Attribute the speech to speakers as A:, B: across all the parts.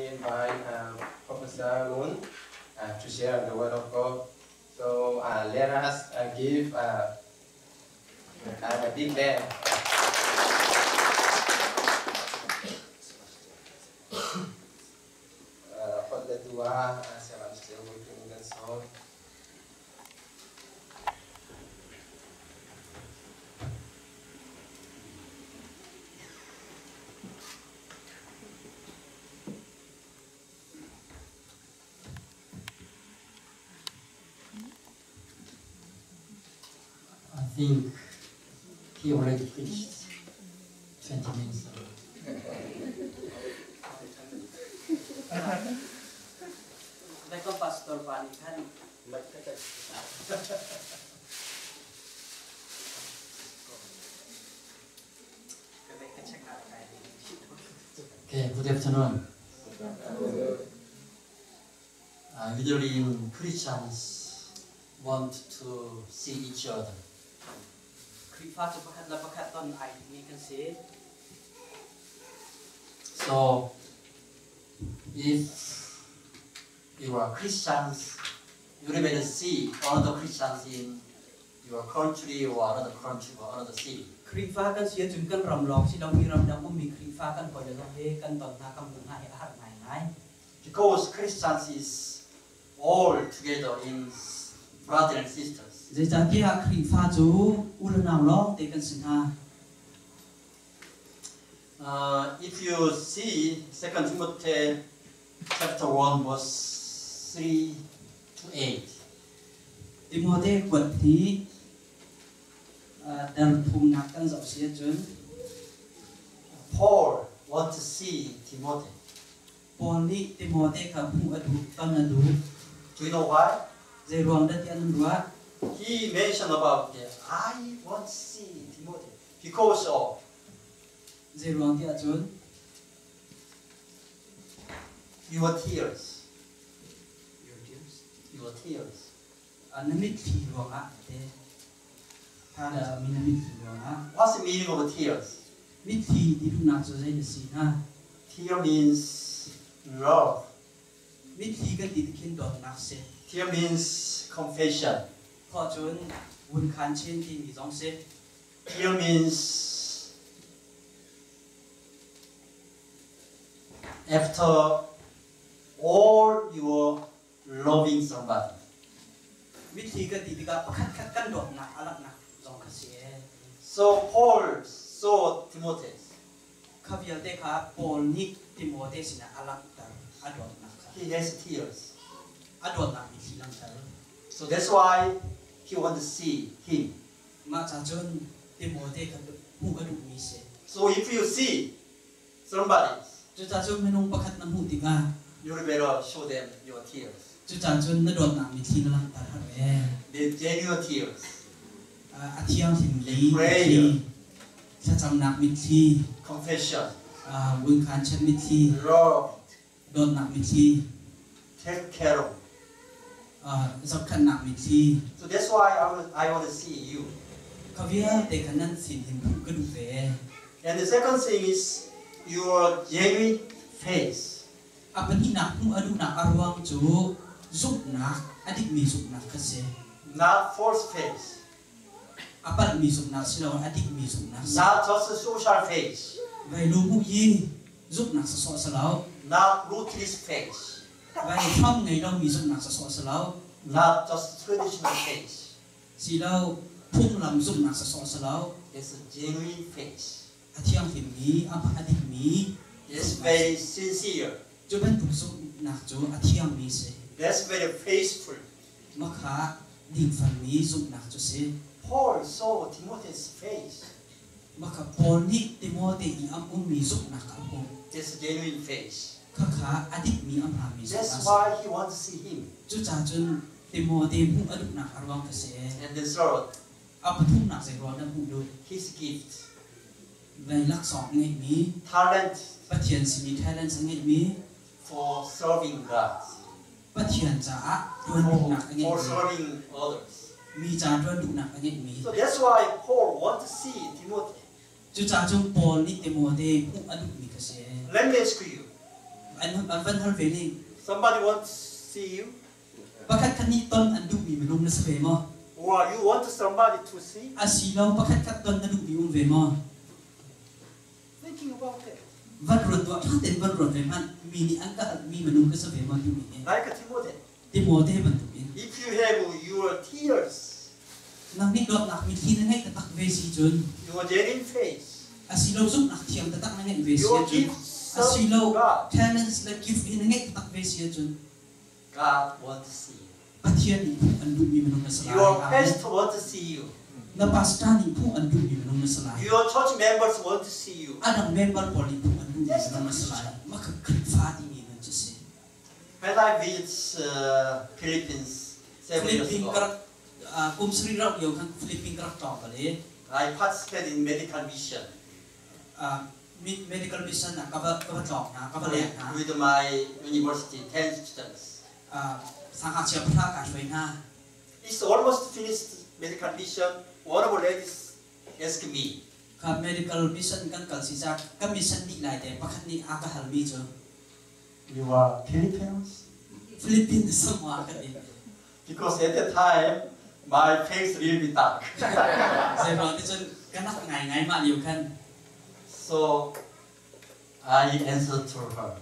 A: Invite Professor Moon to share the word of God. So let us give a big hand.
B: I think he already preached 20 minutes ago.
C: Welcome Pastor Panikan.
B: Okay, good afternoon. Usually Christians want to see each other.
C: Khrihfa cu pakhat le pakhat ton ai duhmi kan si.
B: So, if you are Christians, you will see other Christians in your country or another country or another city.
C: Khrihfa kan si ahcun kan ram lawng si lomi ramdang ummi Khrihfa kan hawi le zong hi kan ton hna kan hmuh hna hi a har ngaingai.
B: Because Christians is all together in brothers and sisters.
C: Zeicahtiah Khrihfa cu u le nau lawng te kan si hna.
B: If you see 2 Timothy chapter 1 verse 3 to 8.
C: Timote kuat hi dal thumnak kan zoh si ahcun
B: Paul want to see Timothy.
C: Paul nih Timote kha hmuh a duh, ton a duh.
B: Do you know why?
C: Zei ruang dah ti an ruah?
B: He mentioned about the, I want to see Timothy because of
C: Zei ruang ti ahcun
B: your tears.
C: Your tears.
B: Your tears.
C: Na mitthli ruangah te. Tha na mi na mitthli ruangah.
B: What's the meaning of tears?
C: Mitthli ti duhnak cu zei na si na?
B: Tear means love.
C: Mitthli kan ti tikhin dawtnak si.
B: Tear means confession.
C: Kho cun vun khan chin timi zong si.
B: Tear means after all your loving somebody.
C: Mitthli kan ti tikah pakhat khat kan dawtnak a langhnak zong kha si.
B: So Paul saw Timothy.
C: Kha vialte kha Paul nih Timote sinah a langhter a dawtnak kha.
B: He has tears.
C: A dawtnak mitthli langhter.
B: So that's why he want to see him.
C: Mah ca cun Timote kha hmuh a duhmi si.
B: So if you see somebody,
C: Cucaah cun minung pakhat na hmuh tikah
B: you better show them your tears.
C: Cucaah cun na dawtnak mitthli na langhter har ve.
B: The genuine tears.
C: A thiang hlimmi
B: Prayer.
C: mitthli, thlacamnak mitthli,
B: Confession.
C: Vunkhan chan mitthli,
B: Love.
C: Dawtnak mitthli,
B: Take care of.
C: Zohkhenhnak mitthli.
B: So that's why I want to see you.
C: Kha vialte kha nan sin hin hmuh ka duh ve.
B: And the second thing is your genuine faith.
C: A pahnihnak hmuh a duhnak a ruang cu zumhnak, a dikmi zumhnak kha si.
B: Not false faith.
C: A palhmi zumhnak si lo, a dikmi zumhnak si.
B: Not just a social faith.
C: Vai lu hmuh yi zumhnak sawsawh si lo.
B: Not rootless faith.
C: Vai hram ngei lomi zumhnak sawsawh si lo.
B: Not just traditional faith.
C: Si lo, phunglam zumhnak sawsawh si lo.
B: It's a genuine faith.
C: A thianghlimmi, a dikmi.
B: It's very sincere.
C: Cu bantuk zumhnak cu a thiangmi si.
B: That's very faithful.
C: Makha dingfalmi zumhnak cu si.
B: Paul saw Timothy's face.
C: Makha Paul nih Timote i a ummi zumhnak a hmuh.
B: This genuine faith.
C: Khakha a dikmi a hmaanmi zumhnak.
B: That's why he wants to see him.
C: Cucaah cun Timote hmuh a duhnak a ruang kha si.
B: And the third.
C: A pathumnak zei ruang dah hmuh duh?
B: His gift.
C: Vei laksawng ngeihmi.
B: Talent.
C: Pathian simi talents a ngeihmi.
B: For serving God.
C: Pathian caah tuan duhnak a ngeihmi.
B: For serving others.
C: Mi ca tuan duhnak a ngeihmi.
B: So that's why Paul wants to see Timothy.
C: Cucaah cun Paul nih Timote hmuh a duhmi kha si.
B: Let me ask you.
C: An an van hal ve ning.
B: Somebody wants to see you?
C: Pakhat khat nih ton an duhmi minung na si ve maw?
B: Or you want somebody to see?
C: Asilo pakhat khat ton na duhmi um ve maw?
B: Thinking about it.
C: Van ruat tuah ṭha tein van ruat ve hmanh mi nih an ka halmi minung ka si ve maw timi hi.
B: Like Timothy.
C: Timote bantukin.
B: If you have your tears,
C: Nang nih dawtnak mitthli na ngeih taktak ve si cun
B: your genuine face,
C: asilo zumhnak thiang taktak na ngeih ve si
B: your
C: ahcun
B: gifts serve
C: asilo
B: God,
C: talents le gift hi na ngeih taktak ve si ahcun
B: God wants to see you.
C: Pathian nih phu an duhmi minung na si lai.
B: Your
C: Amen.
B: pastor wants to see you.
C: Na pastor nih phu an duhmi minung na si lai.
B: Your church members want to see you.
C: A dang member pawl nih phu an duhmi
B: That's the
C: minung na si lai.
B: Christian.
C: Mah kha Khrihfa timi nun cu si.
B: When I visit Philippines 7 years
C: Philippines
B: ago,
C: ka rak kum sarih rak lio khan Philippines ka rak tlawng bal i
B: I participated in medical mission
C: medical mission ah ka va tlawng hna, ka va leng hna.
B: with my university 10 students.
C: Sangngakchia pahra kaa hruai hna.
B: It's almost finished medical mission. One of the ladies asked me,
C: Kha medical mission kan kal si ca ka mission dih lai te pakhat nih a ka halmi cu
B: "You are Philippines?"
C: Philippines semua ka ti.
B: Because at that time, my face really dark.
C: Zeiruang ti cun ka nak ngaingai mah lio khan.
B: So I answered to her,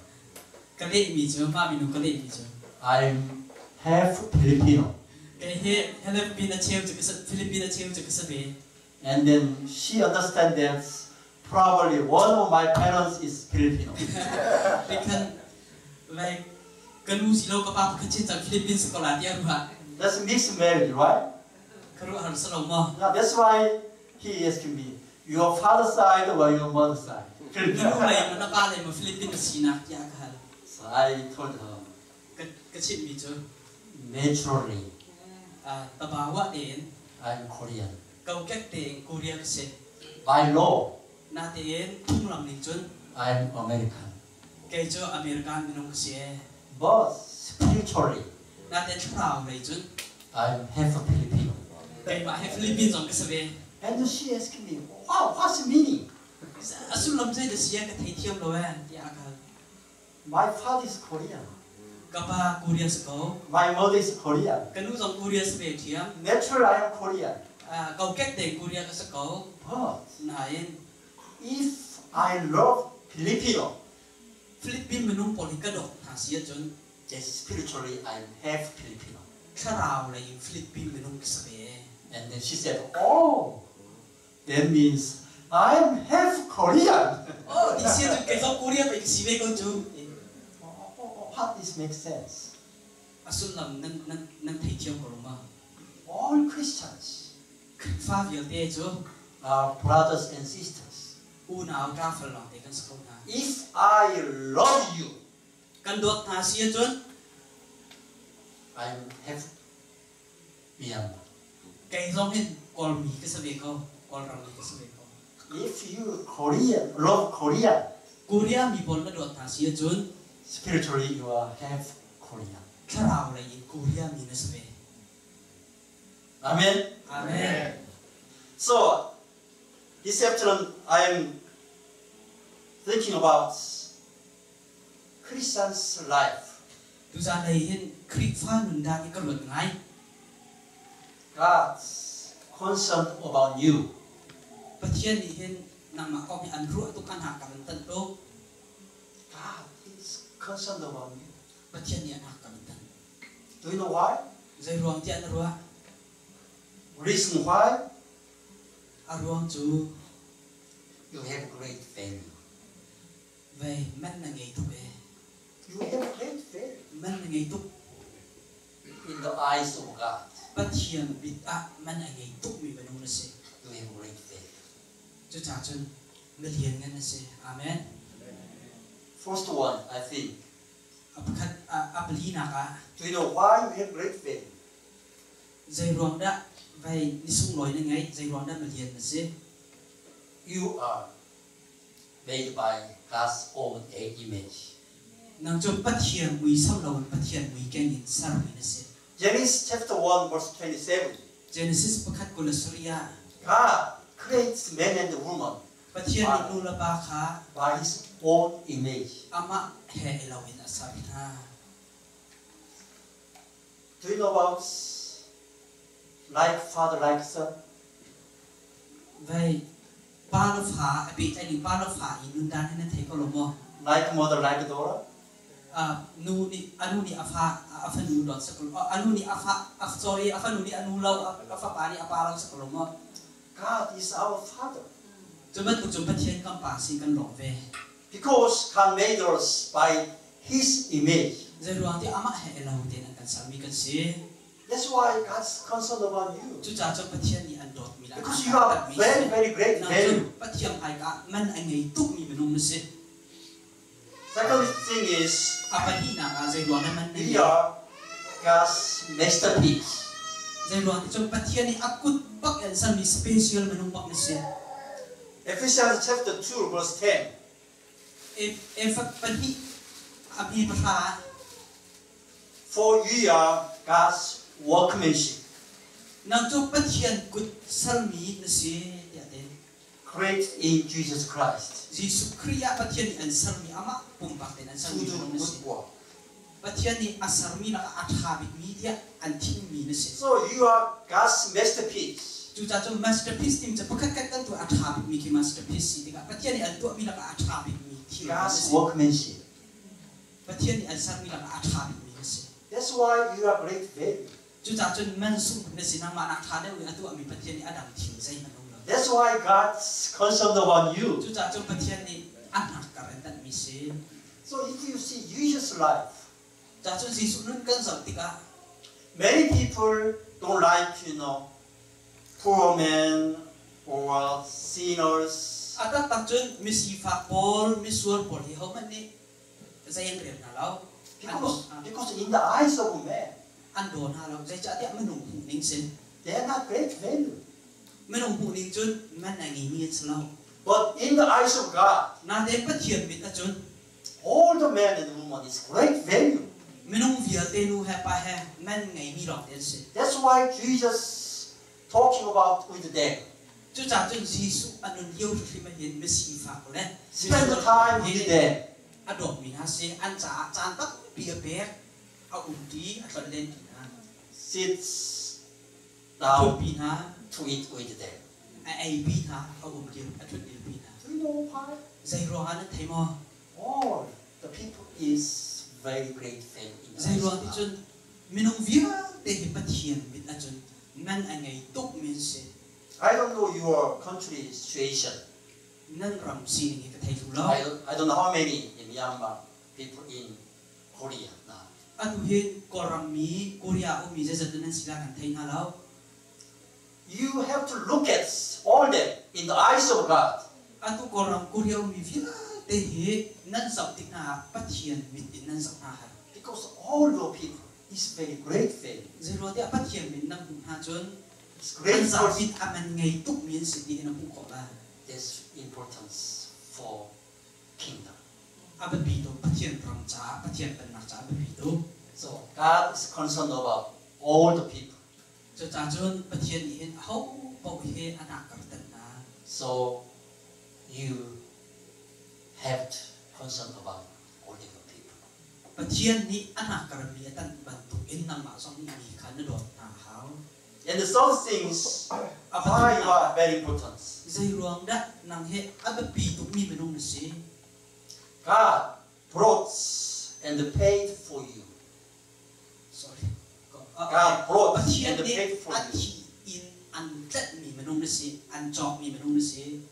C: Ka lehmi cu mah minu ka lehmi cu
B: I'm half Filipino.
C: Kei hi Philippine a cheu cu ka Philippine a cheu cu ka si ve.
B: And then she understand that probably one of my parents is Filipino.
C: Tikhan like ka nu si lo ka pa pakhat chin cang Philippines ko la tiah ruah.
B: That's mixed marriage, right?
C: Ka ruah har sa lo maw?
B: Now that's why he asked me, your father side or your mother side?
C: Na nu
B: Filipino.
C: lei maw na pa lei maw Philippines sinak tiah ka hal.
B: So I told her,
C: Ka chimhmi cu
B: naturally,
C: tabawa tein
B: I'm Korean.
C: Kokek tein Korea ka si.
B: By law,
C: Natein phunglam ning cun
B: I'm American.
C: Kei cu American minung ka si.
B: But spiritually,
C: Natein thlarau lei cun
B: I'm half a Filipino.
C: Keimah hi Philippines zong ka si ve.
B: And she asked me, wow, what's the meaning?
C: A sullam zei dah si ka theithiam lo eh tiah a ka hal.
B: My father is Korean.
C: Ka pa Korea si ko.
B: My mother is Korean.
C: Ka nu zong Korea si ve ṭhiam.
B: Naturally, I am Korean.
C: Kokek tein Korea ka si ko.
B: But
C: Nain
B: if I love Filipino,
C: Philippine minung pawl hi ka dawt hna si ahcun
B: yes, spiritually I'm half Filipino.
C: Thlarau lei in Philippine minung ka si ve.
B: And then she said, oh, that means I'm half Korean.
C: Oh, ti si ahcun kei zong Korea pei ka si ve ko cu.
B: What this makes sense?
C: A sullam nan nan nan theithiam ko lo ma?
B: All Christians
C: Khrihfa vialte cu
B: are brothers and sisters.
C: Unau ṭafal lawngte kan si ko hna.
B: If I love you,
C: Kan dawt hna si ahcun
B: I'm half Myanmar.
C: Kei zong hin Kawlmi ka si ve ko, Kawlram mi ka si ve ko.
B: If you Korean love Korea,
C: Korea mi pawl na dawt hna si ahcun
B: spiritually you are half Korean.
C: Thlarau lei in Korea mi na si ve.
B: Amen.
C: Amen.
B: So this afternoon I am thinking about Christian's life.
C: Tuzan lei hin Khrihfa nundan hi ka ruat ngai.
B: God's concern about you.
C: Pathian nih hin nangmah kong hi an ruah tuk an hak kan tan tuk.
B: God is concerned about you.
C: Pathian nih an hak kan tan.
B: Do you know why?
C: Zei ruang tiah na ruah?
B: Reason why?
C: A ruang cu
B: you have great value.
C: Vei man na ngei tuk e.
B: You have great value.
C: Man na ngei tuk.
B: In the eyes of God.
C: Pathian mit ah man a ngei tuk mi minung na si.
B: You have great value.
C: Cucaah cun na lian ngan na si. Amen.
B: First one, I think.
C: A pakhat a palinak ah.
B: Do you know why you have great value?
C: Zei ruang dah vei ni sunglawi na ngei? Zei ruang dah na lian na si?
B: You are made by God's own image.
C: Nang cu Pathian muisam loin Pathian mui keng in sermi na si.
B: Genesis chapter 1 verse 27.
C: Genesis pakhat 27 ah.
B: God creates man and woman.
C: Pathian nih nu le pa kha
B: by His own image.
C: Amah he i lo in a ser hna.
B: Do you know about like father, like son?
C: Vei pa le fa a pehtlaih ning, pa le fa i nundan hi nan thei ko lo maw?
B: Like mother, like daughter?
C: Nu nih a nu nih a fa a fanu dawt si ko, a nu nih a fa, sorry, a fanu nih a nu lo, a fapa nih a pa lo si ko lo maw?
B: God is our Father.
C: Cu bantuk cun Pathian kan Pa si kan lawm ve.
B: Because God made us by His image.
C: Zeiruang tiah amah he i lo tein an kan sermi kan si.
B: That's why God's concerned about you.
C: Cucaah cun Pathian nih an dawtmi le
B: Because you are very, very great
C: Nang
B: value.
C: cu Pathian hmaika ah man a ngei tukmi minung na si.
B: Second thing is
C: A pahnihnak ah zeiruang dah man na
B: we
C: ngei?
B: are God's masterpiece.
C: Zeiruang ti cun Pathian nih a kut bak in sermi special minung bak na si.
B: Ephesians chapter 2 verse 10.
C: Efat pahnih a hme pahra ah.
B: For ye are God's workmanship.
C: Nang cu Pathian kut sermi na si tiah ti.
B: Created in Jesus Christ.
C: Jesuh Khrih ah Pathian nih an sermi, amah pumpak tein an
B: To
C: sermi
B: do
C: minung na
B: good
C: si.
B: work.
C: Pathian nih a sermi lakah a ṭha bikmi tiah an thimmi na si.
B: So you are God's masterpiece.
C: Cucaah cun masterpiece timi cu pakhat khat kan tuah a ṭha bikmi khi masterpiece si tikah Pathian nih an tuahmi lakah a ṭha bikmi thil na
B: God's
C: si.
B: workmanship.
C: Pathian nih an sermi lakah a ṭha bikmi na si.
B: That's why you are great value.
C: Cucaah cun man sung na si, nangmah nak ṭha deuh in a tuahmi Pathian nih a dang thil zeihmanh um lo.
B: That's why God's concerned about you.
C: Cucaah cun Pathian nih a hnakkar in tanhmi si.
B: So if you see Jesus' life,
C: Cucaah cun Jesuh nun kan zoh tikah
B: many people don't like poor men or sinners.
C: A taktak cun misifak pawl, misual pawl hi hohmanh nih zei an rel hna lo.
B: Because in the eyes of man,
C: An daw hna lo. Zeicahtiah minung hmuhning si.
B: They are not great value.
C: Minung hmuhning cun man a ngeimi an si lo.
B: But in the eyes of God,
C: Natein Pathian mit ahcun
B: all the men and women is great value.
C: Minung vialte nu he pa he man ngeimi lawngte an si.
B: That's why Jesus talking about with them.
C: Cucaah cun Jesuh a nun lio hrimhrim ah hin misifak le
B: Spend the time with them.
C: A dawtmi hna si. An caah caan tampi a pek, a umṭi, a tlonlenpi hna.
B: Sits down
C: A ṭhutpi hna.
B: To eat with them.
C: A eipi hna, a umṭi, a ṭhutdirpi hna.
B: Do you know why?
C: Zei ruangah nan thei maw?
B: All the people is very great faith in the
C: Zei
B: eyes
C: ruang
B: of
C: ti
B: God.
C: cun minung vialte hi Pathian mit ahcun man a ngei tukmi an si.
B: I don't know your country situation.
C: Nan ram sining hi ka thei thlu lo.
B: I don't know how many in Myanmar people in Korea now.
C: Atu hi Kawlram mi, Korea ummi zeizat nan si la kan thei hna lo.
B: You have to look at all that in the eyes of God.
C: Atu Kawlram Korea ummi vialte hi nan zoh tik hna ah Pathian mit in nan zoh hna hai.
B: Because all your people is very great faith.
C: Zeiruangtiah Pathian min nan hmuh hna cun
B: It's great
C: an
B: person.
C: zapi a man ngei tukmi an si ti in a hmuh khawh lai.
B: There's importance for kingdom.
C: A biapi tuk Pathian ram caah, Pathian pennak caah biapi tuk.
B: So God is concerned about all the people.
C: Cucaah cun Pathian nih hin aho paoh hi a nakar hna.
B: So you have to concern about all the people.
C: Pathian nih a nakarmi a tanh bantuk in nangmah zong nih mi kha na dawt hna a hau.
B: And the third things,
C: A
B: why you
C: pathumnak
B: are very important.
C: Zei ruang dah nang hi a biapi tukmi minung na si?
B: God brought and paid for you.
C: Sorry.
B: God brought
C: Pathian
B: and
C: nih
B: paid for
C: a
B: you.
C: thi in an tlanhmi minung na si, an cawkmi minung na si.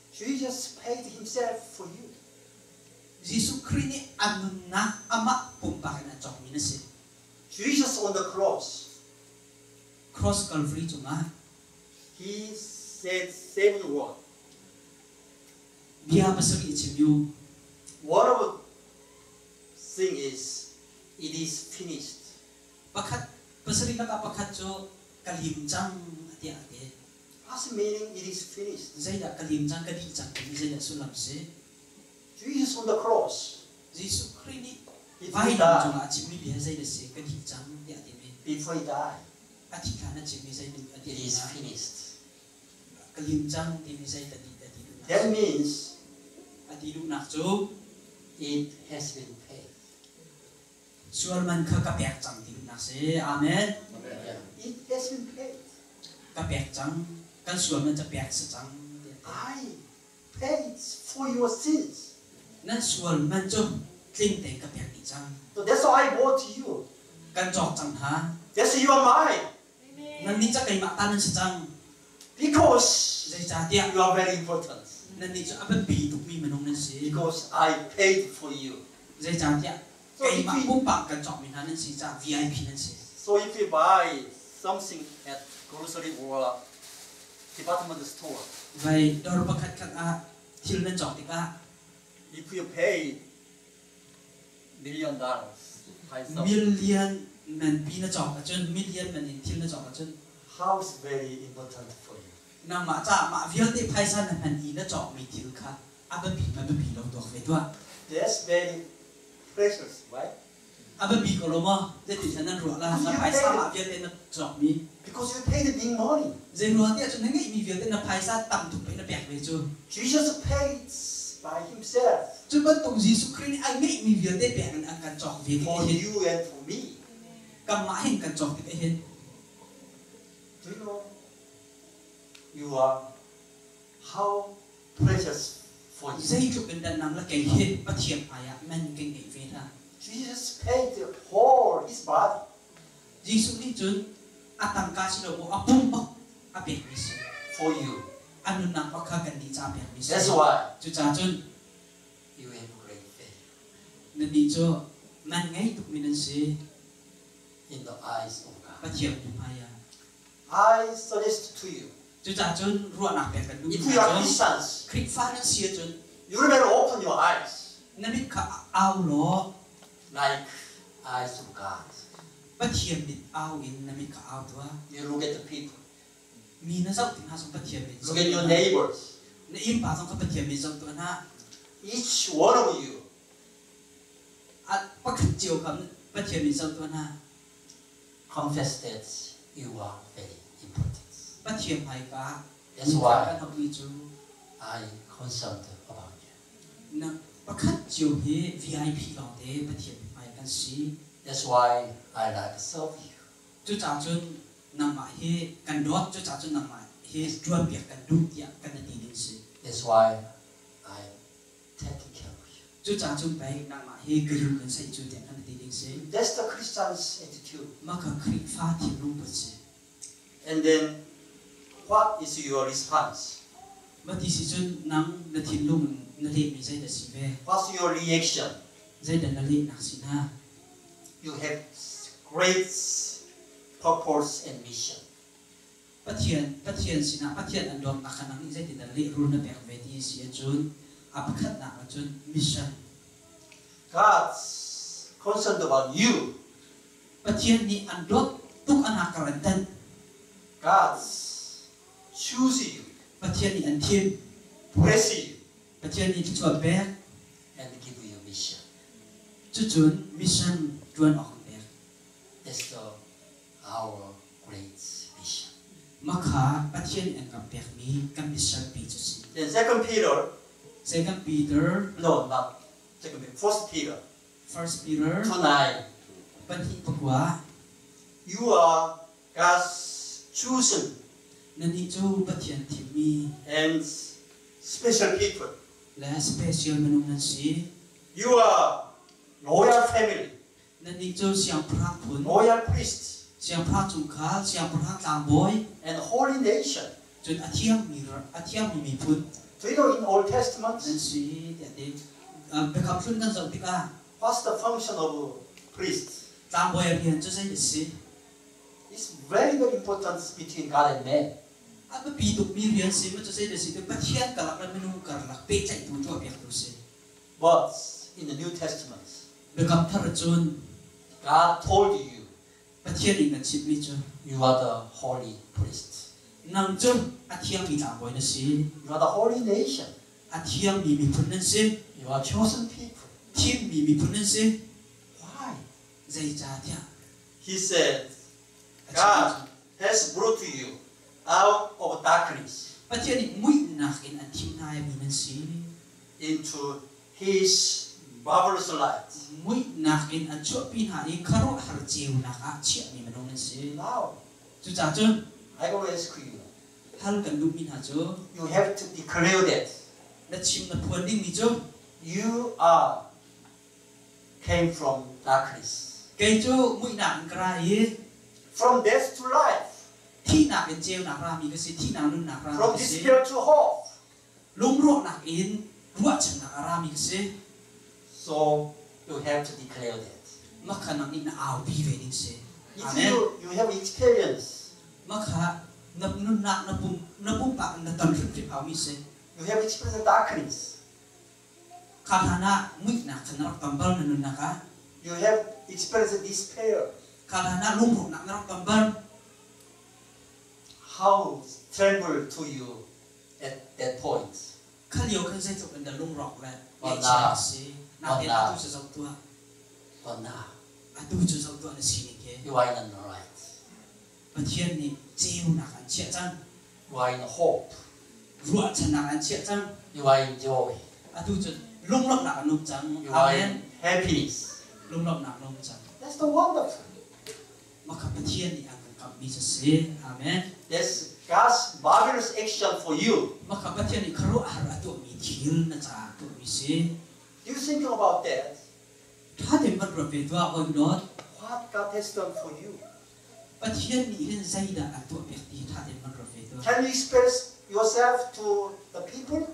B: Jesus paid himself for you.
C: Jesuh Khrih nih a nunnak amah pumpak in a cawkmi na si.
B: Jesus on the cross,
C: Cross Calvary cungah
B: he said seven words.
C: Bia pasarih a chim yu.
B: One of the thing is, it is finished.
C: Pakhat pasarih lakah pakhat cu ka lim cang tiah a ti.
B: What's the meaning? It is finished.
C: Zeidah ka lim cang, ka dih cang timi zeidah sullam si?
B: Jesus on the cross.
C: Jesuh Khrih nih
B: Before he
C: vailam
B: died.
C: cungah a chimmi bia zeidah si? Ka dih cang tiah a timi.
B: Before he died.
C: A thih hlan a chimmi zei a ti
B: It is
C: na?
B: finished.
C: Ka lim cang timi zei ta dih ta ti duhnak?
B: That means
C: A ti duhnak cu
B: it has been paid.
C: Sual man kha ka pek cang ti duhnak si. Amen.
B: Yeah. It has been paid.
C: Ka pek cang. Kan sual man ca pek si cang.
B: I paid for your sins.
C: Nan sual man cu tling tein ka pek dih cang.
B: So that's why I bought you.
C: Kan cawk cang hna.
B: That's you are mine.
C: Nan nih ca keimah ta nan si cang.
B: Because
C: Zeicahtiah
B: you are very important.
C: Nan nih cu a biapi tukmi minung nan si.
B: Because I paid for you.
C: Zeicahtiah
B: So if
C: keimah
B: we,
C: pumpak kan cawkmi hna nan si caah VIP nan si.
B: So if you buy something at grocery or department store,
C: Vai dawr pakhat khat ah thil nan cawk tikah
B: if you pay $1 million, buy something,
C: million man pi na cawk ahcun, million man in thil na cawk ahcun,
B: how is very important for you?
C: Nangmah caah mah vialte phaisa na hman i na cawkmi thil kha a biapi ma biapi lo tuak ve tuah.
B: That's very precious, right?
C: A biapi ko lo maw? Zeitin nan ruah la?
B: Because
C: Na
B: you
C: phaisa
B: paid
C: mah vialte na cawkmi.
B: Because you paid big money.
C: Zei ruang tiah cun na ngeihmi vialte na phaisa tam tuk pe na pek ve cu.
B: Jesus paid by himself
C: Cu bantuk Jesuh Khrih nih a ngeihmi vialte pek in an kan cawk ve tik
B: for
C: hin.
B: You and for me.
C: Kanmah hin kan cawk tik hin.
B: Do you know you are how precious for you?
C: Zeitluk in dah nang le kei hi Pathian hmai ah man kan ngeih ve hna?
B: Jesus paid the whole his body
C: Jesuh nih cun a tangka si lo maw a pum bak a pekmi si.
B: For you.
C: A nunnak bak kha kan nih ca a pekmi si.
B: That's why
C: Cucaah cun
B: you have great faith
C: nannih cu man ngei tukmi nan si
B: in the eyes of God.
C: Pathian hmai ah.
B: I suggest to you,
C: Cucaah cun ruahnak pek kan duh.
B: If you are Christians,
C: Khrihfa nan si ahcun
B: you better open your eyes
C: na mit kha au law
B: like eyes of God.
C: Pathian mit au in na mit kha au tuah.
B: You look at the people,
C: Mi na zoh tik hna zong Pathian mit
B: look at your neighbors.
C: Na innpa zong kha Pathian mit zoh tuah hna.
B: Each one of you
C: A pakhat cio kha Pathian mit zoh tuah hna.
B: Confess that you are very important.
C: Pathian hmaika
B: That's why
C: kan hapmi cu
B: I concerned about you.
C: Na pakhat cio hi VIP lawngte Pathian hmai kan si.
B: That's why I like to serve you.
C: Cucaah cun nangmah hi kan dawt, cucaah cun nangmah hi ṭuan piak kan duh tiah kan ti ding si.
B: That's why I'm taking care of you.
C: Cucaah cun pei nangmah hi ka yu kan saih cu tiah kan ti ding si.
B: That's the Christian's attitude.
C: Mah kha Khrihfa thinlung put si.
B: And then, what is your response?
C: Mah ti si cun nang na thinlung na lehmi zeidah si ve?
B: What's your reaction?
C: Zeidah na lehnak si hna?
B: You have great purpose and mission.
C: Pathian Pathian sinah Pathian an dawtnak kha nang nih zeitindah lehrul na pek ve ti si ahcun a pakhatnak ahcun mission.
B: God's concerned about you.
C: Pathian nih an dawt tuk an hakar an tanh.
B: God's choose you,
C: Pathian nih an thim.
B: Bless you,
C: Pathian nih thluachuah pek.
B: And give you mission.
C: Cucun mission ṭuan awk an pek.
B: That's our great mission.
C: Mah kha Pathian an kan pekmi kan mission pi cu si.
B: Then Second Peter,
C: Second Peter,
B: no, not Second Peter, First Peter,
C: First Peter
B: 2:9.
C: 2:9.
B: You are God's chosen
C: Nannih cu Pathian thimmi
B: and special people.
C: Le special minung nan si.
B: You are royal family,
C: Nannih cu siangpahrang phun,
B: royal priests,
C: siangpahrang chungkhar, siangpahrang tlangbawi,
B: and holy nation.
C: Cun a thiangmi miphun
B: Do you know in Old Testament,
C: nan si tiah ti. Biakam Hlun kan zoh tikah
B: what's the function of priests?
C: Tlangbawi rian cu zei a si?
B: It's very, very important between God and man.
C: A biapi tukmi rian si ma cu zei a si ti Pathian karlak le minung karlak pehtlaihtu tuah piaktu si.
B: But in the New Testament,
C: Biakam Thar cun
B: God told you,
C: Pathian nih kan chimhmi cu
B: you are the holy priest.
C: Nang cu a thiangmi tlangbawi na si.
B: You are the holy nation.
C: A thiangmi miphun nan si.
B: You are chosen people.
C: Thimmi miphun nan si.
B: Why?
C: Zeicahtiah
B: He said,
C: a
B: God
C: chimmi cu
B: has brought you out of darkness.
C: Pathian nih muihnak in an thim hna mi nan si.
B: Into His marvelous light.
C: Muihnak in an chuahpi hna i khuaruahhar ceunak ah chiahmi minung nan si.
B: Now,
C: Cucaah cun
B: I will ask you.
C: Hal kan duhmi hna cu
B: You have to declare that
C: na chim na phuan dingmi cu
B: you are came from darkness.
C: Kei cu muihnak in ka ra i
B: From death to life.
C: Thihnak in ceunak rami ka si, thihnak nunnak rami
B: From
C: ka si.
B: Despair to hope.
C: Lungrawhnak in ruahchannak a rami ka si.
B: So you have to declare that.
C: Mah kha nang nih na aupi ve ding si.
B: If
C: Amen.
B: you have experience,
C: Mah kha na nunnak na pumpak in na ton hrimhrim haumi si.
B: You have experienced darkness.
C: Kha hlan ah muihnak kha na rak ton bal na nunnak ah.
B: You have experienced despair.
C: Kha hlan ah lungrawhnak na rak ton bal.
B: How tremble to you at that point?
C: Kha lio khan zeitluk in dah lungrawk le
B: But
C: ngaihchia
B: now,
C: a si. Natein
B: but now,
C: atu cu zoh tuah.
B: But now,
C: Atu cu zoh tuah na sining hi.
B: You are in the right.
C: Pathian nih ceunak an chiah cang.
B: You are in hope.
C: Ruahchannak an chiah cang.
B: You are in joy.
C: Atu cu lunglawmhnak an um cang.
B: You are
C: Amen.
B: in happiness.
C: Lunglawmhnak an um cang.
B: That's the wonderful.
C: Mah kha Pathian nih a kan kamhmi cu si. Amen.
B: That's God's marvelous action for you.
C: Mah kha Pathian nih khuaruahhar a tuahmi thil na caah tuahmi si.
B: You thinking about that?
C: Ṭha tein van ruat ve tuah, hawi dawt.
B: What God has done for you?
C: Pathian nih hin zeidah a tuah piak ti ṭha tein van ruat ve tuah.
B: Can you express yourself to the people?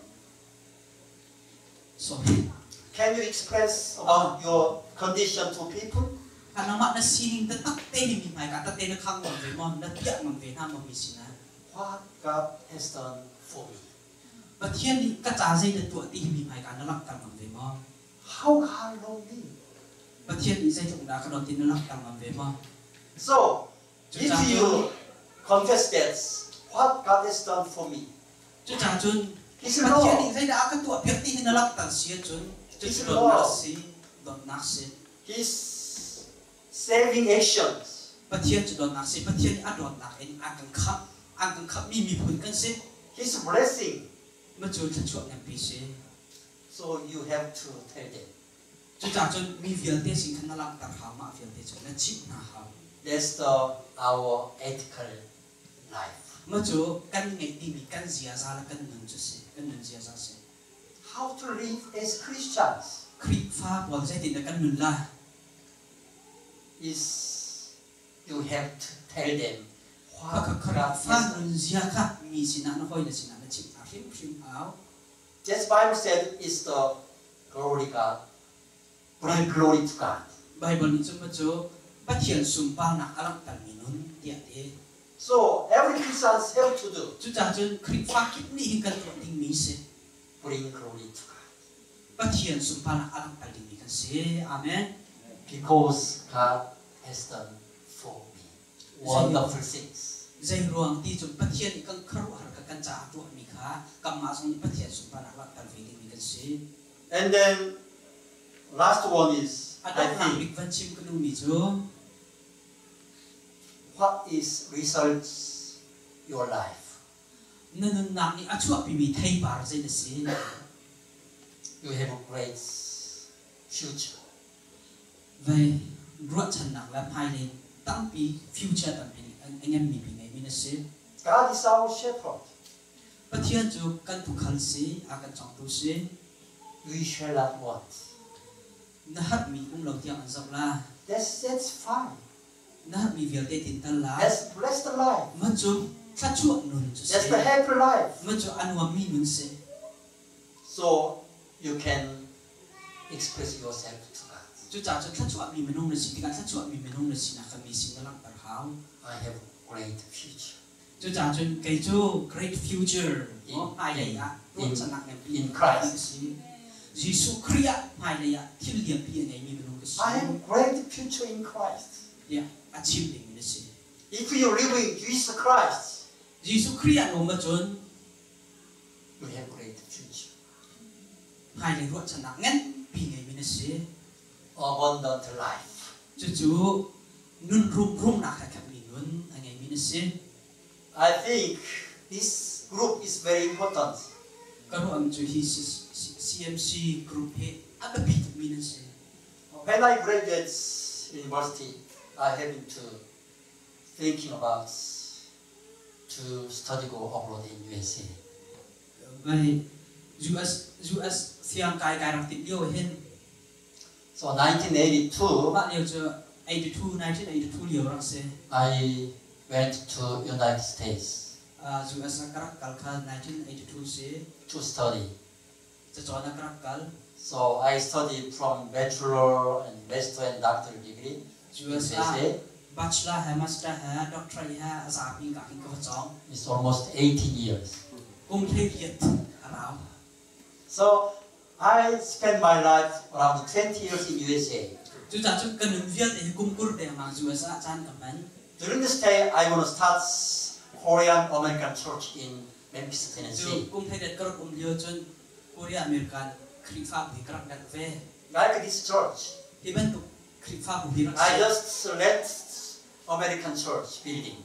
C: Sorry.
B: Can you express about your condition to people?
C: Ka nangmah na sining taktak te hi mi hmaika tate na khang ngam ve maw, na piah ngam ve hna maw mi sinah?
B: What God has done for me.
C: Pathian nih ka ca zeidah tuah ti hi mi hmaika na langhter ngam ve maw?
B: How God love me.
C: Pathian nih zeitluk dah ka dawt ti na langhter ngam ve maw?
B: So, if
C: Cucaah
B: you confess that what God has done for me,
C: Cucaah cun
B: His
C: Pathian nih
B: love,
C: zeidah a ka tuah piak ti hi na langhter si ahcun
B: His
C: cucu dawtnak
B: love,
C: si, dawtnak si.
B: His saving actions,
C: Pathian cu dawtnak si. Pathian nih a dawtnak in a kan khamh, a kan khamhmi miphun kan si.
B: His blessing.
C: Mah cu thluachuah nganpi si.
B: So you have to tell them.
C: Cucaah cun mi vialte sin khan na langhter hau, mah vialte cu na chimh hna hau.
B: That's the our ethical life.
C: Mah cu kan ngeih dingmi kan ziaza le kan nun cu si, kan nun ziaza si.
B: How to live as Christians
C: Khrihfa pawl zeitindah kan nun la?
B: Is you have to tell them what
C: Kha
B: God
C: Khrihfa
B: has done.
C: nun zia kha mi sinah na hawi le sinah na chimh hna hrimhrim hau.
B: That's Bible said is the glory God, bring glory to God.
C: Bible nih cun mah cu Pathian sunparnak a langhtermi nun tiah a ti.
B: So every Christian have to do.
C: Cucaah cun Khrihfa kip nih hin kan tuah dingmi si.
B: Bring glory to God.
C: Pathian sunparnak a langhter dingmi kan si. Amen.
B: Because God has done for me wonderful things.
C: Zei ruang ti cu Pathian nih kan khuaruahhar kha kan caah tuahmi kha kanmah zong nih Pathian sunparnak langhter ve dingmi kan si.
B: And then last one is,
C: A
B: I
C: donghnak
B: think,
C: bik van chim ka duhmi cu
B: what is results your life?
C: Na nunnak nih a chuahpimi theipar zei na si?
B: You have a great future.
C: Vei ruahchannak le hmailei tampi future tampi a ngemmi pi ngeimi na si.
B: God is our shepherd.
C: Pathian cu kan tuukhal si, a kan cawngtu si.
B: We shall not want.
C: Na harmi um lo tiang an zoh la.
B: That's fine.
C: Na harmi vialte tin tal la.
B: That's blessed life.
C: Mah cu thluachuah nun cu
B: That's
C: si.
B: the happy life.
C: Mah cu a nuammi nun si.
B: So you can express yourself to God.
C: Cucaah cu thluachuahmi minung na si tikah thluachuahmi minung na sinak kha mi sin na langhter hau.
B: I have great future.
C: Cucaah cun kei cu great future
B: In
C: hmailei ah ruahchannak nganpi
B: in Christ.
C: si. Jesuh Khrih ah hmailei ah thil lianpi a ngeimi minung ka si.
B: I have great future in Christ.
C: Tiah a chim dingmi na si.
B: If you live in Jesus Christ,
C: Jesuh Khrih ah na um ahcun
B: you have great future.
C: Hmailei ruahchannak nganpi ngeimi na si.
B: Abundant life.
C: Cucu nun rumrumnak he khatmi nun a ngeimi na si.
B: I think this group is very important.
C: Ka ruah cu hi CMC group hi a biapi tukmi nan si.
B: When I graduate university, I have to thinking about to study go abroad in USA.
C: Vai US siang kai kai rak timh lio hin.
B: So 1982,
C: mah lio cu 82 1982 lio rak si.
B: I went to United States.
C: US ah ka rak kal kha 1982 si.
B: To study.
C: Cacawn ah ka rak kal.
B: So I studied from bachelor and master and doctor degree.
C: US ah bachelor he master he doctorate he a zapi ka kin ka va cawng.
B: It's almost 18 years.
C: Kum 18 a rau.
B: So I spent my life around 20 years in USA.
C: Cucaah cun ka nun vialte hi kum 20 dengmang US ah caan ka hman.
B: During this day, I want to start Korean American Church in Memphis, Tennessee.
C: Cu kum 18 ka rak um lio cun Korea American Khrihfabu hi ka rak dat ve.
B: Like this church.
C: Hi bantuk Khrihfabu hi rak
B: I just rent American church building.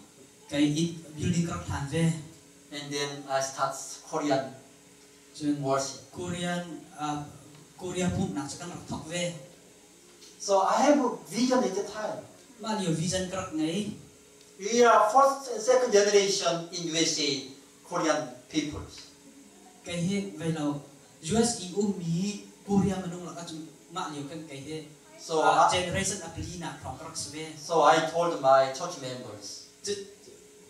C: Kai inn building ka rak hlan ve.
B: And then I start Korean
C: Cun
B: worship.
C: Korea pumhnak cu kan rak thawk ve.
B: So I have a vision at the time.
C: Mah lio vision ka rak ngei.
B: We are first and second generation in USA Korean peoples.
C: Kei hi vei lo US i ummi Korea minung lakah cun mah lio kan kei hi
B: So
C: generation a pali nak hrawng ka rak si ve.
B: So I told my church members.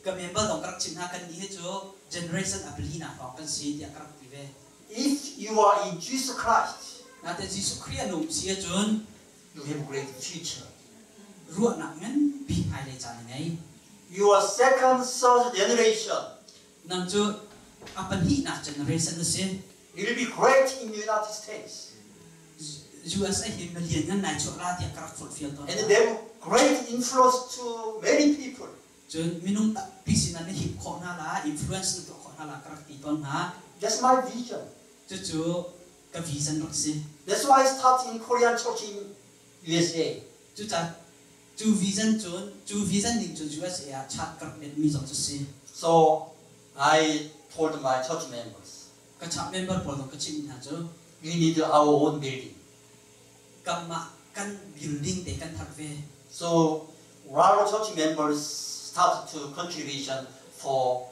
C: Ka member zong ka rak chimh hna, kannih hi cu generation a pali nak hrawng kan si tiah ka rak ti ve.
B: If you are in Jesus Christ,
C: Natin Jesuh Khrih an um si ahcun,
B: you have great future.
C: Ruahnak nganpi hmailei caan a ngei.
B: You are second, third generation.
C: Nang cu a pahnihnak generation na si.
B: You will be great in United States.
C: USA hi million ngan nai chuah la tiah ka rak forhfial tawn.
B: And they have great influence to many people.
C: Cun minung tampi sinah na hip khawh hna la, influence na tuah khawh hna la ka rak ti tawn hna.
B: That's my vision.
C: Cucu ka vision rak si.
B: That's why I start in Korean church in USA.
C: Cucaah cu vision cun cu vision ning cun USA ah chat ka rak netmi zong cu si.
B: So I told my church members.
C: Ka church member pawl zong ka chimh hna cu.
B: We need our own building.
C: Kanmah kan building te kan herh ve.
B: So our church members start to contribution for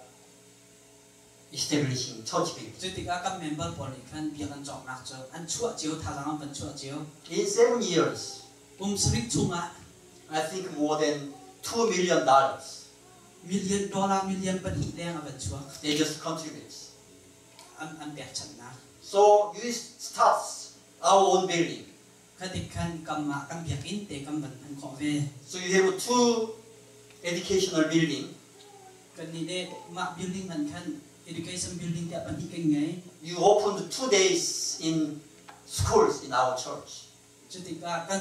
B: establishing church building.
C: Cu tikah kan member pawl nih khan biakinn cawknak cu an chuah cio, thazaang an van chuah cio.
B: In 7 years,
C: Kum 7 chungah
B: I think more than $2 million.
C: Million dollar 2 million leng a van chuak.
B: They just contribute.
C: An pekchanhnak.
B: So we start our own building.
C: Khatik khan kanmah kan biakinn te kan van hman khawh ve.
B: So you have two educational building.
C: Kannih nih mah building man khan education building tiah pahnih kan ngei.
B: You opened 2 days in schools in our church.
C: Cutikah kan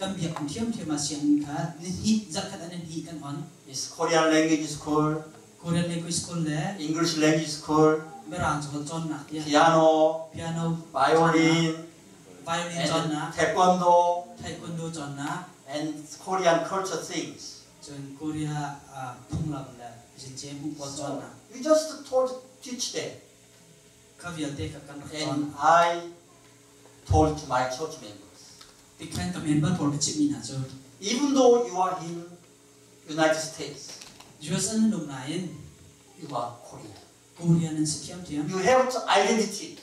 C: kan biakinn ṭhiamṭhiam ah sianginn kha nihnih zarhkhat ah nihnih kan on.
B: It's Korean language school,
C: Korean language school le
B: English language school,
C: Mirang caholh cawnnak tiah
B: piano,
C: piano
B: violin,
C: violin
B: and
C: cawnnak,
B: taekwondo,
C: taekwondo cawnnak,
B: and Korean culture things.
C: Cun Korea phunglam le zince hmuh pawl
B: So
C: cawnnak.
B: we just told teach them.
C: Kha vialte kha kan rak cawn.
B: And I told to my church members,
C: Tikhan ka member pawl ka chimhmi hna cu
B: even though you are in United States,
C: US an um nain
B: you are Korean.
C: Korea nan si ṭhiamṭhiam.
B: You have identity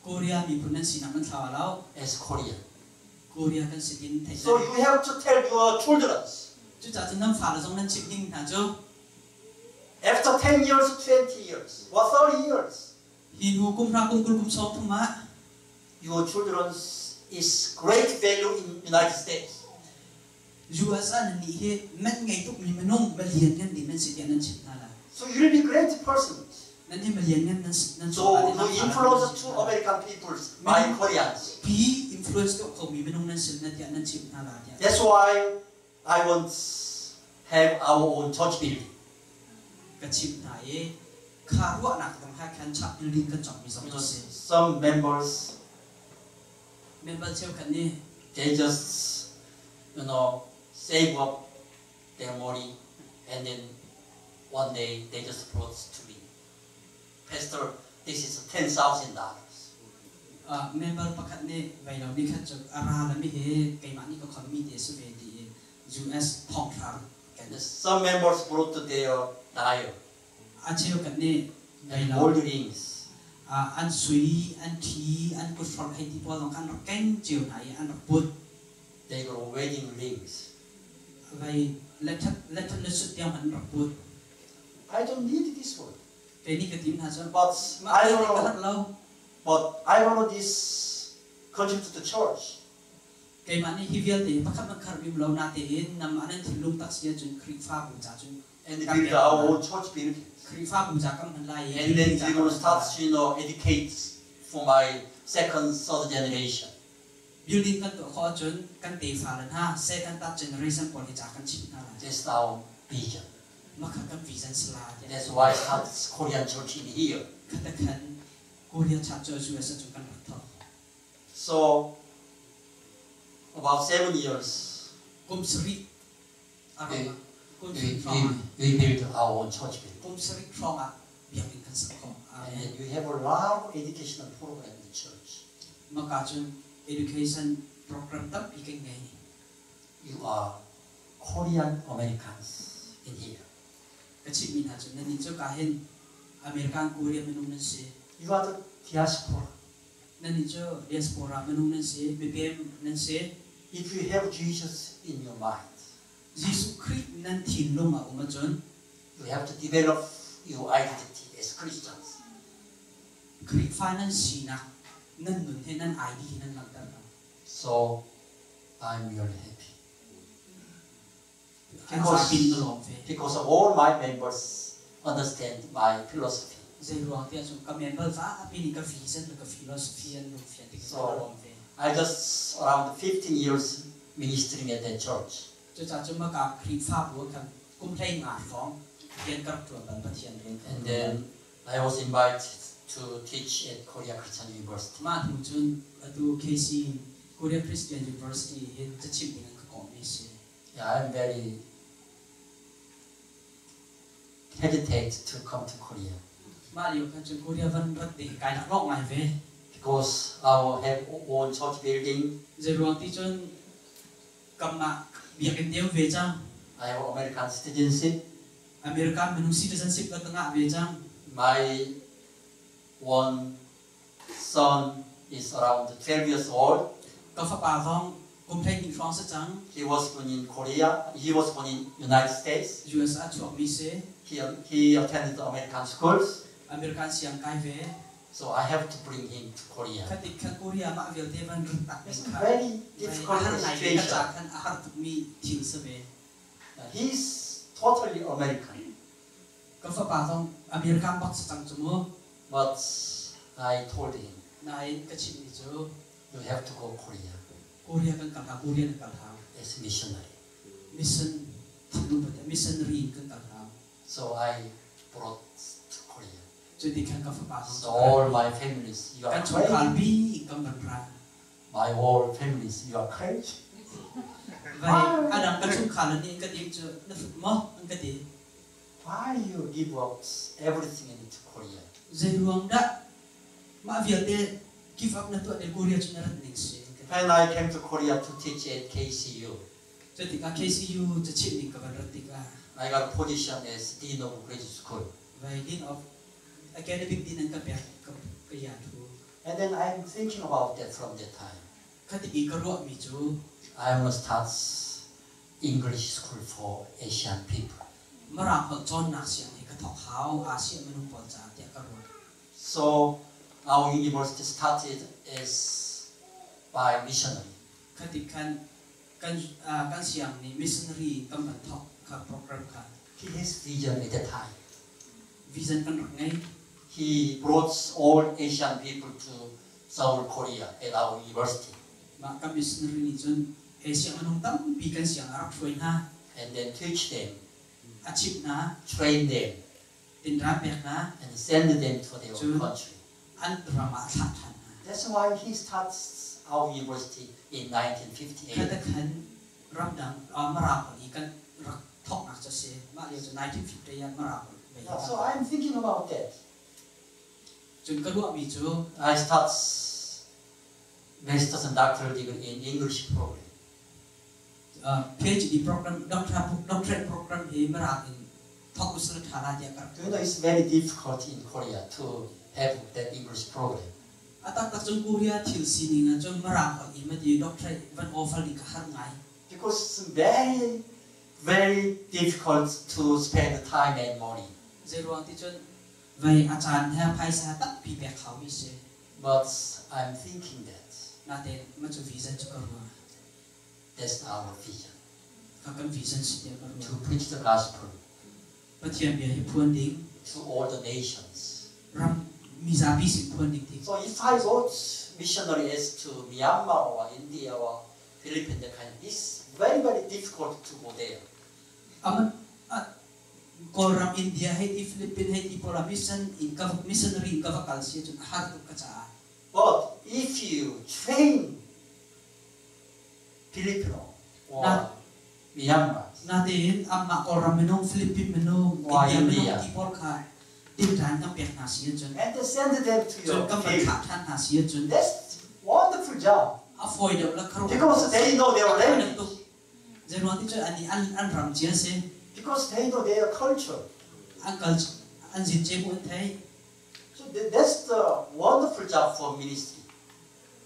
C: Korea miphun nan sinak nan thlau lo.
B: As Korean.
C: Korea kan si tin theih.
B: So you have to tell your children,
C: Cucaah cun nan fale zong nan chimh ding hna cu
B: after 10 years, 20 years, or 30 years,
C: hi hnu kum 10 kum 20 kum 30 ah
B: your children is great value in United States.
C: US ah nan nih hi man ngei tuk mi minung malian ngan ding nan si tiah nan chimh hna lai.
B: So you will be great persons.
C: Nan hi malian ngan nan
B: So
C: chuah
B: to influence to American peoples by Koreans.
C: Pi influence tuah kho mi minung nan si na tiah nan chimh hna lai tiah.
B: That's why I want have our own church building.
C: Ka chimh hna i kha ruahnak dang ha khan church building kan cawk mi zong cu si.
B: Some members,
C: Member cheukhat nih
B: they just save up their money and then one day they just approach to me. Pastor, this is $10,000.
C: Member pakhat nih vei lo nikhat cu a ra le mi hi keimah nih ka khon mi te si ve ti i US thonghra
B: kan. Some members brought their dial.
C: A cheu kan nih vei lo.
B: Gold rings.
C: An sui, an thi, an kuthrolh hei ti pawl zong kha an rak keng cio hna i an rak put.
B: They got wedding rings.
C: Vei lethat lethat le sut tiang an rak put.
B: I don't need this one.
C: Kei nih ka tim hna cu.
B: But I don't know. But I want this contribute to the church.
C: Keimah nih hi vialte pakhat man kharh mim lo natein namah nan thinlung tak si ahcun Khrihfabu ca cun
B: And build our own church building.
C: Khrihfabu ca kan hman lai i
B: And then we will start educate for my second, third generation.
C: Building kan tuah khawh ahcun kan tefa le hna second, third generation pawl hi ca kan chimh hna lai.
B: That's our vision.
C: Mah kha kan vision si lai.
B: That's why start Korean church in here.
C: Kha khan Korea church US cu kan rak thawk.
B: So about 7 years,
C: Kum 7
B: we built our own church building.
C: Kum 7 hrawng ah biakinn kan sak khawh.
B: And then we have a lot of educational program in the church.
C: Maka cun education program tampi kan ngei.
B: You are Korean Americans in here.
C: Ka chimmi hna cu nan cu ka hin American Korean minung nan si.
B: You are the diaspora.
C: Nan cu diaspora minung nan si, mipem nan si.
B: If you have Jesus in your mind,
C: Jesuh Khrih nan thinlung ah um ahcun,
B: you have to develop your identity as Christians.
C: Khrihfa nan sinak nan nun he nan ID nan langhter.
B: So I'm really happy. Because all my members understand my philosophy.
C: Zei ruang tiah cun ka member zapi nih ka vision le ka philosophy an lung fian tik
B: So I just around 15 years ministering at that church.
C: Cucaah cun maka Khrihfabu khan kum 15 hrawng rian ka rak ṭuan bal Pathian rian.
B: And then I was invited to teach at Korea Christian University.
C: Mah hnu cun atu KC Korea Christian University hin cachimh ding an ka kawhmi si.
B: Yeah, I'm very hesitate to come to Korea.
C: Mah lio khan cun Korea van rat ding kai nak lawk ngai ve.
B: Because I have own church building.
C: Zei ruang ti cun kamah biakinn deu ve cang.
B: I have American citizenship.
C: American minung citizenship ka ngah ve cang.
B: My one son is around 12 years old.
C: Ka fapa zong kum 12 hrawng si cang.
B: He was born in Korea. He was born in United States.
C: US ah chuakmi si.
B: He attended American schools.
C: American siang kai ve.
B: So I have to bring him to Korea.
C: Khatik khan Korea mah vialte van rat tak.
B: It's a very difficult situation.
C: Khan a har tukmi thil si ve.
B: He's totally American.
C: Ka fapa zong American bak si cang cu mu.
B: But I told him,
C: Nain ka chimmi cu,
B: you have to go Korea.
C: Korea kan kal hau, Korea kan kal hau.
B: As missionary.
C: Mission thinlung pate missionary kan kal hau.
B: So I brought to Korea.
C: Cu ti khan ka fapa
B: So all my families, you are
C: kan chungkhar
B: crazy.
C: Bi kan van ra.
B: My whole families, you are crazy.
C: Vai adang kan chungkhar nih ka ti cu na fut maw an ka ti.
B: Why you give up everything into Korea?
C: Zei ruang dah mah vialte give up na tuah del Korea cu na rat ning si?
B: When I came to Korea to teach at KCU,
C: Cu tikah KCU cachimh ning ka van rat tikah,
B: I got a position as Dean of Graduate School.
C: Vai Dean of Academic Dean an ka pek ka ka ya thu.
B: And then I'm thinking about that from that time.
C: Khati i ka ruahmi cu,
B: I want to start English school for Asian people.
C: Mirang holh cawnnak siang hi ka thawk hau Asia minung pawl caah tiah ka ruat.
B: So our university started as by missionary.
C: Khati khan kan kan siang nih missionary kan van thawk kha program kha.
B: He has vision at that time.
C: Vision kan rak ngei.
B: He brought all Asian people to Seoul, Korea at our university.
C: Mah kan missionary nih cun Asia minung tampi kan siang a rak hruai hna.
B: And then teach them,
C: A chimh hna,
B: train them,
C: tinra pek hna,
B: and send them to their
C: True.
B: Country.
C: An ram ah thlah ṭhan hna.
B: That's why he starts our university in 1958.
C: Khata khan ramdang Mirang holh i kan rak thawknak cu si. Mah lio cu 1950 ah Mirang holh.
B: Yeah, so I'm thinking about that.
C: Cun ka ruahmi cu
B: I start master's and doctorate degree in English program.
C: PhD program, doctorate program hi Mirang in thawk usila ṭha la tiah ka rak
B: Do you know it's very difficult in Korea to have that English program?
C: A taktak cun Korea thil sining ah cun Mirang holh in mati doctorate van offer ding ka har ngai.
B: Because it's very, very difficult to spend time and money.
C: Zeiruang ti cun vei a caan he phaisa tampi pek haumi si.
B: But I'm thinking that
C: Natein mah cu vision cu ka ruah.
B: That's our vision.
C: Ka kan vision si tiah ka ruah.
B: To preach the gospel.
C: Pathian bia hi phuan ding.
B: To all the nations.
C: Ram mizapi sin phuan ding ti.
B: So if I go missionaries to Myanmar or India or Philippines, that kind of, it's very, very difficult to go there.
C: Aman Kawlram, India hei ti, Philippines hei ti pawl ah mission in ka missionary in ka va kal si ahcun a har tuk ka caah.
B: But if you train Filipino or Myanmar,
C: Natein amah Kawlram minung, Philippine minung,
B: or
C: India minung
B: India
C: ti pawl kha tinṭan kan pek hna si ahcun,
B: and they send them to
C: cun
B: your
C: kan van
B: field,
C: thlah ṭhan hna si ahcun,
B: that's wonderful job.
C: A fawi deuh la kharuah.
B: Because they know their
C: A fawi deuh
B: language.
C: tuk. Zeiruang ti cun ani an ram cia si.
B: Because they know their culture.
C: An kal an zin ce mu an thei.
B: So that's the wonderful job for ministry.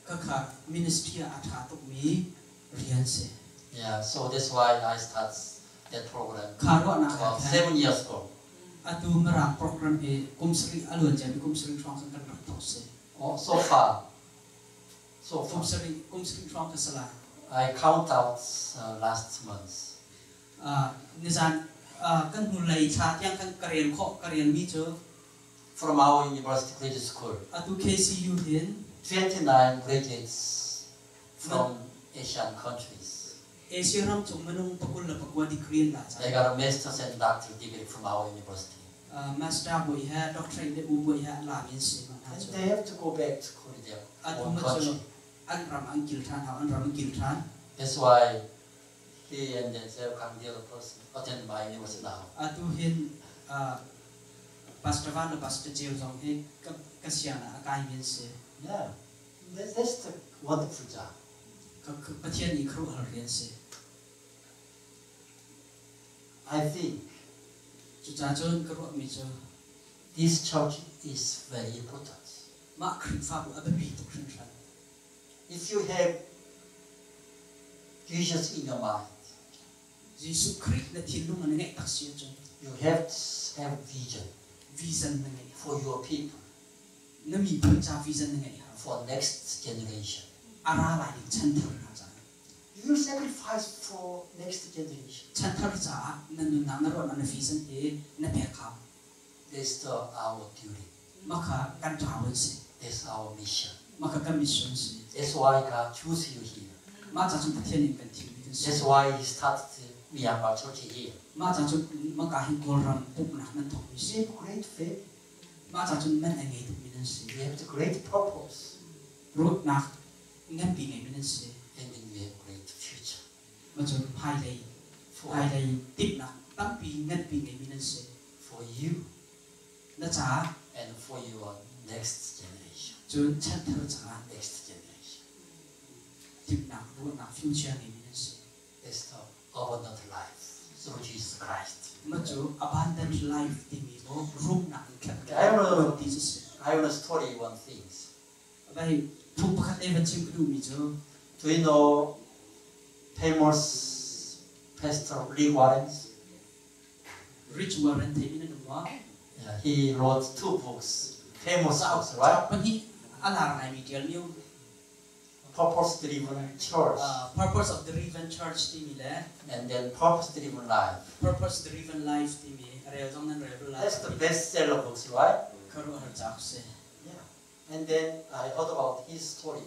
C: Khakha ministry ah a ṭha tukmi rian si.
B: Yeah, so that's why I start that program
C: Kha ruahnak
B: about
C: ah khan
B: 7 years ago.
C: Atu Mirang program hi kum sarih a luan ciami kum sarih hrawng khan kan rak thawk si.
B: Oh, so far. So
C: Kum
B: far.
C: sarih kum sarih hrawng ka sala.
B: I count out last month.
C: Nizan kan hnulei thla tiang kan ka rel khawh ka relmi cu
B: From our university graduate school,
C: atu KCU hin
B: 29 graduates from Asian countries.
C: Asia ram chung minung 29 degree an la
B: They
C: cang.
B: got a master's and doctorate degree from our university.
C: Master bawi he doctorate le u bawi he an lami an si mah hna
B: And
C: cu.
B: they have to go back to Korea, their
C: Atu
B: own
C: ma cu
B: country.
C: An ram an kil ṭhan hau an ram an kil ṭhan.
B: That's why he and then Zeo Kang, the other person, attend my university now.
C: Atu hin Pastor Van le Pastor Jeu zong hi ka siang ah a kaimi an si.
B: Yeah, that's the wonderful job.
C: Pathian nih khuaruahhar rian si.
B: I think
C: Cucaah cun ka ruahmi cu
B: this church is very important.
C: Mah Khrihfabu a biapi tuk hringhran.
B: If you have Jesus in your mind,
C: Jesuh Khrih na thinlung na ngeih tak si ahcun
B: you have to have vision
C: vision na ngeih
B: for your people,
C: na miphun ca vision na ngeih hau.
B: For next generation.
C: A ra lai ding chanthar hna caah.
B: You will sacrifice for next generation.
C: Chanthar caah na nunnak na ruahnak na vision hi na pek hau.
B: That's our duty.
C: Mah kha kan ṭawan si.
B: That's our mission.
C: Mah kha kan mission si.
B: That's why God chose you here.
C: Mah ca cun Pathian nih kan thimmi kan si.
B: That's why He started Myanmar Church here.
C: Mah ca cun maka hin Kawlram pumhnak nan thawkmi si.
B: We have great faith.
C: Mah ca cun man a ngei tukmi nan si.
B: We have the great purpose.
C: Ruahnak nganpi ngeimi nan si.
B: And then we have great future.
C: Mah cun hmailei
B: For,
C: hmailei timhnak tampi nganpi ngeimi nan si.
B: For you
C: Na caah
B: and for your next generation.
C: Cun chanthar caah
B: Next generation.
C: Timhnak ruahnak future ngeimi nan si.
B: That's the abundant life through Jesus Christ.
C: Mah cu abundant life timi maw rumnak in khat
B: I will,
C: ti cu si.
B: I will story one thing.
C: Vai phung pakhat le van chim ka duhmi cu
B: Do you know famous Pastor Rick Warren?
C: Rich Warren theimi nan um maw?
B: Yeah, he wrote two books, famous books, right?
C: Cauk pahnih a lar ngaimi ṭialmi um.
B: Purpose Driven Church
C: Purpose of Driven Church timi le
B: and then Purpose Driven Life.
C: Purpose Driven Life timi a rel zong nan rel bal lai.
B: That's the bestseller books, right?
C: Khuaruahhar cauk si.
B: Yeah. And then I heard about his story.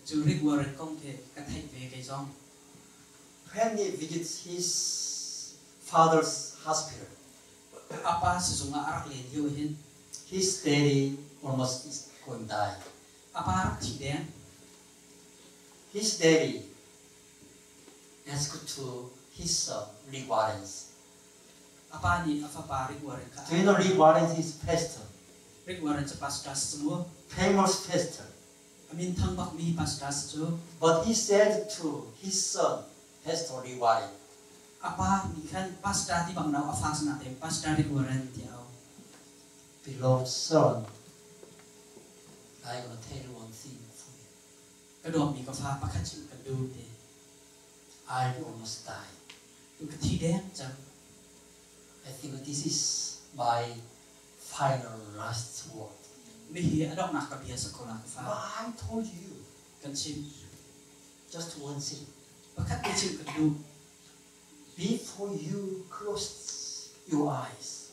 C: Cu Rick Warren kong khi ka theih ve kei zong.
B: When he visits his father's hospital,
C: A pa sizung ah a rak len lio hin
B: his daddy almost is going to die.
C: A pa rak thi deng.
B: His daddy asked to his son, Rick Warren.
C: A pa nih a fapa Rick Warren kha
B: Do you know Rick Warren is pastor?
C: Rick Warren cu pastor si cu mu.
B: Famous pastor.
C: A min thang bakmi pastor si cu.
B: But he said to his son, Pastor Rick Warren.
C: A pa nih khan pastor ti bang lo a fa sinah te Pastor Rick Warren ti a auh.
B: Beloved son, I'm gonna tell you one thing for you.
C: Ka dawtmi ka fa pakhat chimh kan duh ti.
B: I almost died.
C: Tu ka thi deng cang.
B: I think this is my final last word.
C: Mihi a donghnak ka bia sa ko la ka fa.
B: But I told you.
C: Kan chim.
B: Just one thing.
C: Pakhat te chimh kan duh.
B: Before you close your eyes,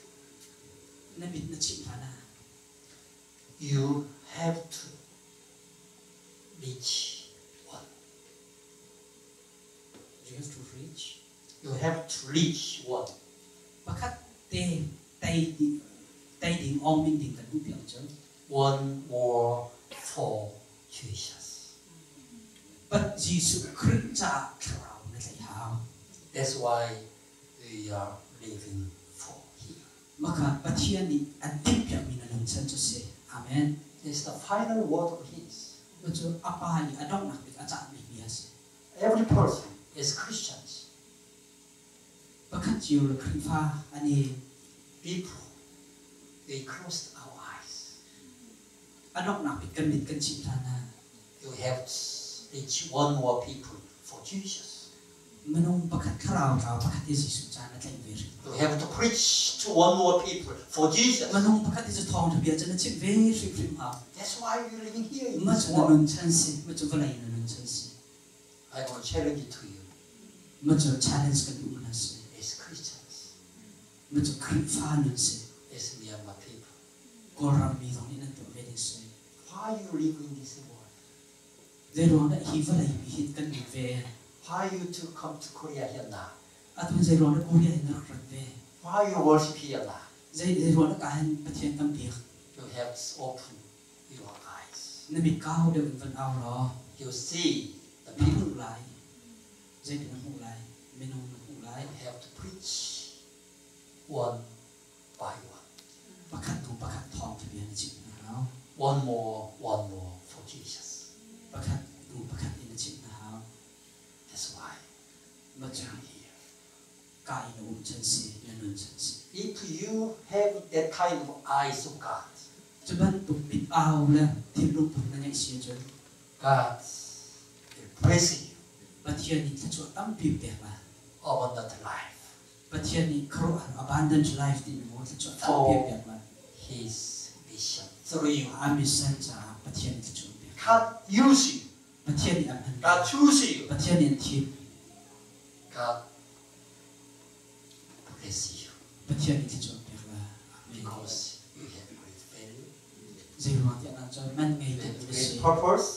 C: na mit na chimh hlan ah,
B: you have to reach one.
C: You have to reach.
B: You have to reach one.
C: Pakhat te tei tei ding ong min ding kan duh piak cu.
B: One more for Jesus.
C: But Jesuh Khrih caah thlarau na tlaih hau.
B: That's why we are living for Him.
C: Maka Pathian nih an timhpiakmi na nuncan cu si. Amen.
B: This is the final word of His.
C: Cu a pa i a donghnak bik a cahmi bia a si.
B: Every person is Christians.
C: Pakhat cio le Khrihfa an i
B: people they closed our eyes.
C: A donghnak bik kan mit kan chimh hlan ah
B: You have to reach one more people for Jesus.
C: Minung pakhat thlarau tlau pakhat i Jesuh caan a tlaih ve rih.
B: You have to preach to one more people for Jesus.
C: Minung pakhat i cu thawngṭha bia cu na chimh ve hrimhrim hau.
B: That's why you're living here in
C: Ma
B: this
C: cu na
B: world.
C: nun chan si, ma cu vawlei na nun chan si.
B: I want to challenge it to you
C: Ma cu challenge kan duh na si.
B: as Christians,
C: Ma cu Khrihfa nun si.
B: as Myanmar people.
C: Kawlram mi zong nih nan tuah ve ding si.
B: Why you live in this world?
C: Zeiruang dah hi vawlei mi hin kan nun ve?
B: Why you to come to Korea here now?
C: Atu zeiruang dah Korea hin na rak rat ve?
B: Why you worship here now?
C: Zei zeiruang dah ka hin Pathian kan biak?
B: You have to open your eyes.
C: Na mit kau deuh in van au law.
B: You see the
C: Na
B: people.
C: hmuh lai. Zeitin na hmuh lai? Minung na hmuh lai.
B: You have to preach one by one.
C: Pakhat hnu pakhat thawngṭha bia na chimh hna hau.
B: One more, one more for Jesus.
C: Pakhat hnu pakhat in na chimh hna hau.
B: That's why
C: Ma
B: we
C: cu
B: are here.
C: ka i na um chan si, na nun chan si.
B: If you have that kind of eyes of God,
C: Cu bantuk mit au le thinlung put na ngeih si ahcun
B: God will bless you
C: Pathian nih thluachuah tampi pek lai.
B: abundant life
C: Pathian nih khuaruahhar abundant life timi maw thluachuah tampi
B: for
C: pek lai.
B: His mission through you.
C: A mission caah Pathian nih thluachuah pek.
B: God use you.
C: Pathian nih a hman.
B: God choose you.
C: Pathian nih an thim.
B: God bless you
C: Pathian nih thluachuah pek lai. Amen.
B: because you have great value,
C: Zeiruang tiah na cun man ngei
B: you
C: tu
B: have
C: na
B: great
C: si.
B: purpose,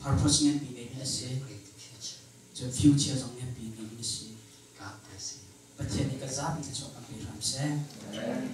C: Purpose ngan pi ngei mi na
B: you
C: si.
B: have great future.
C: Cun future zong ngan pi ngei mi na si.
B: God bless you.
C: Pathian nih kan zapi thluachuah kan pe hram seh.
A: Amen.